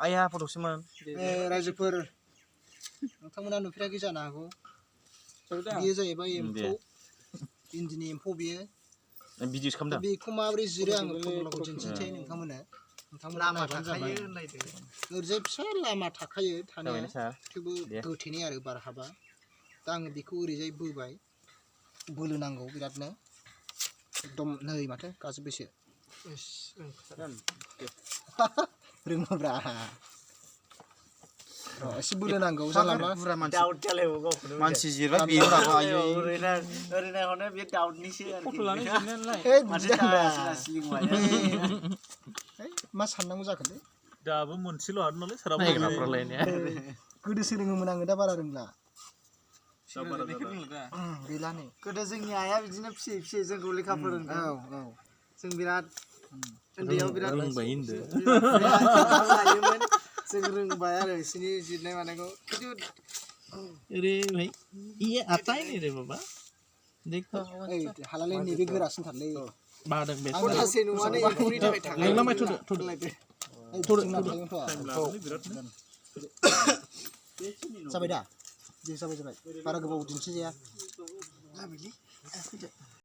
आइया फटकसोमोन रायजोफोर नोंथांमोना नुफेराखै जानो हागौ बियो जाहैबाय एम्फौ इन्दिनि एम्फौ बियो भिडिअस खालामदों बेखौ माबोरै जिरो आङो फर्मुलाखौ दिन्थिनोसै नोंथांमोननो लामा थाखायो ओरैजाय फिसा लामा थाखायो थानाया थेवबो गोथेनाय आरो बार हाबा दा आङो बेखौ ओरैजाय बोबाय बोलो नांगौ बिरादनो एकदम नै माथो गाजोब्बायसो रोङोब्रा एसे बोलो नांगौ जानला मानसि जिरबा बेयाव रागा आयो ओरैनो हने बे दाउटनिसो मा साननांगौ जाखोलै दाबो मोनसेल' हादों नालाय सारा गोदो सोलोङोमोन आङो दा बारा रोंला गैला नै गोदो जोंनि आइया बिदिनो फिसियै फिसियै जोंखौ लेखा फोरोंदों जों बिराद उन्दैयाव बिराद रोंबाय होनदो लायोमोन जों रोंबाय आरो बिसिनि जिरनाय मानायखौ खिन्थु अरे भाई ये आता ही नहीं रे बाबा देखो हालालै नैबे गोरासिनथारलै बादों बे खनासे नङानो एम्फौनि थाखाय थांलाय नोंलामाय जाबाय दा जाबाय बारा गोबाव दिन्थिजाया